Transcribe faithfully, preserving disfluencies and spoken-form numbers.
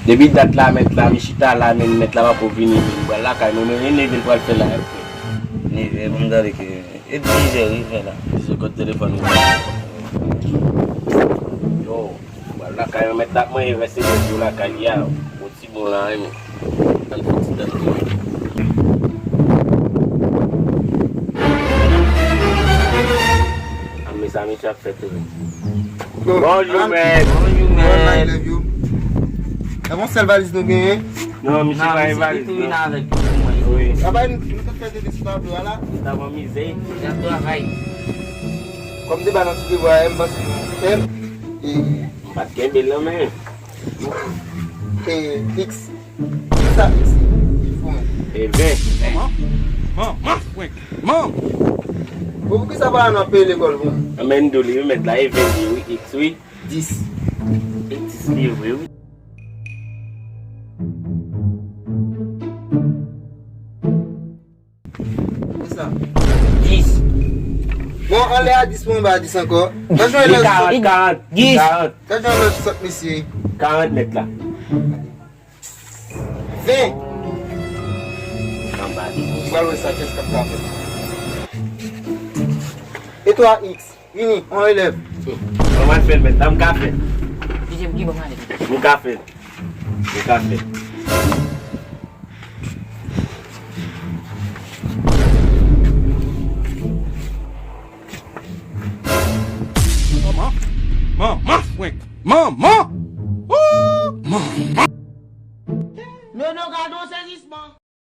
Depi dat la, mèt la, m chita la, men mèt la pako vini, men m pral lakay mwen, men e neve l pral fè la, frè. Neve, bon, m tande ke e dizè, wi, frè la. Dizè, kote telefòn ou? Yo, m pral lakay mwen, mèt la ap manje vè se lèt yo lakay li a. Ti bon la, wi, men. Ann fè ti tèt nou. A, mezanmi, sa ap fèt, wi. Bonjou, mèt. Bonjou, mèt. E bon, sèl valiz nou genyen? Non, misye pa gen valiz, non. Wi. Apa nou te fè tete sou tablo a la? N ap anmize. N ap travay. Kòm te ba nan ti devwa, m panse nou fè l. E m pa t kenbe l nan men. E, X. Kisa X li fè? E ven. Manman, manman, frenk, manman. Bon, poukisa pa nan peyi lekòl, bon? Anmè n do li, wi, mèt la, e ven li, wi, X, wi. Dis. E dis li vre, wi. Kisa? Dis. Bon, anlè a dis, mwen ba dis ankò. Sa jwenn lè sòt. Karant, karant. Dis. Karant. Sa jwenn lè sòt, mesye. Karant mèt la. Ven. Anba dis. Ou pral wè sa kès k ap ka fè. E twa X. Vini, on elèv. Kòman fè l, mèt la? M ka fè l. Di jem ki bon manje. M ka fè l. M ka fè l. Manman, manman, frenk, manman.